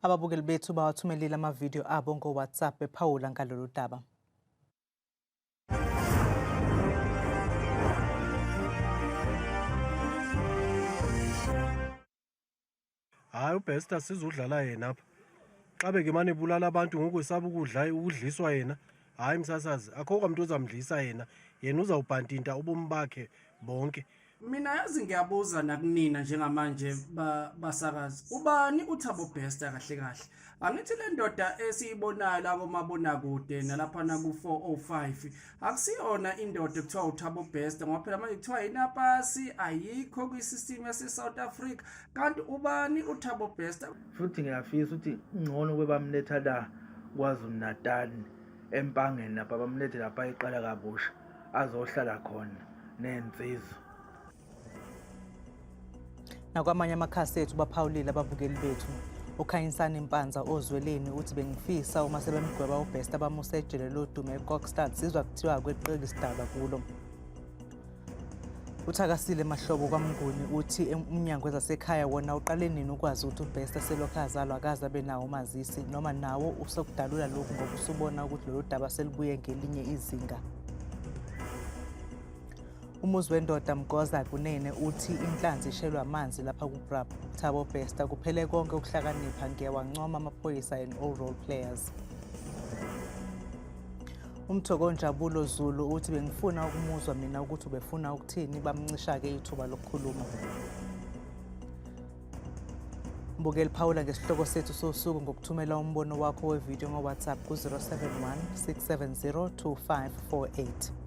Ababukeli bethu bawathumelile amavidiyo abo ngo-WhatsApp bephawula ngalolu daba. Hayi uBester sizudlala yena apha. Xa bekemane ebulala abantu ngoku esaba ukudla ukudliswa yena. Hayi msasazi akho kwamntu ozamdlisa yena. Yena uzawubhantinta ubomi bakhe bonke. Mina yazi ngiyabuza nakunina njengamanje basakazi. Ubani uThabo Bester kahle kahle? Angithi le ndoda esiyibonayo la komabonakude nalaphana ku-405 akusiyona indoda ekuthiwa uThabo Bester ngoba phela manje kuthiwa inapasi ayikho kwi-system yase-South Africa. Kanti ubani uThabo Bester? Futhi ngiyafisa ukuthi ngcono kube bamletha la KwaZulu Natal eMpangeni lapha bamlethe lapha eqala kabusha azohlala khona ney'nsizwa. Nakwamanye amakhasi ethu baphawulile ababukeli bethu. UKhanyisani Mpanza ozweleni uthi bengifisa uma sebemgweba uBester bamuse ejele lodumo eKokstad sizwa kuthiwa akweqeki isidalwa kulo. UThakasile Mahlobo kwaMnguni uthi umnyango wezasekhaya wona uqale nini ukwazi ukuthi uBester selokhu azalwa akaze abe nawo umazisi noma nawo usokudalula lokhu ngoba usubona ukuthi lolu daba selubuye ngelinye izinga. Umuzi wendoda Mgoza Kunene uthi inhlanzi ishelwa amanzi lapha kuBrab Thabo Bester kuphele konke ukuhlakanipha ngiyawancoma amaphoyisa and all role players. Umthoko Njabulo Zulu uthi bengifuna ukumuzwa mina ukuthi ubefuna ukuthini bamncisha-ke ithuba lokukhuluma. Mbukeli phawula ngesihloko sethu sosuku ngokuthumela umbono wakho wevidiyo ngo-WhatsApp ku-071 670 2548.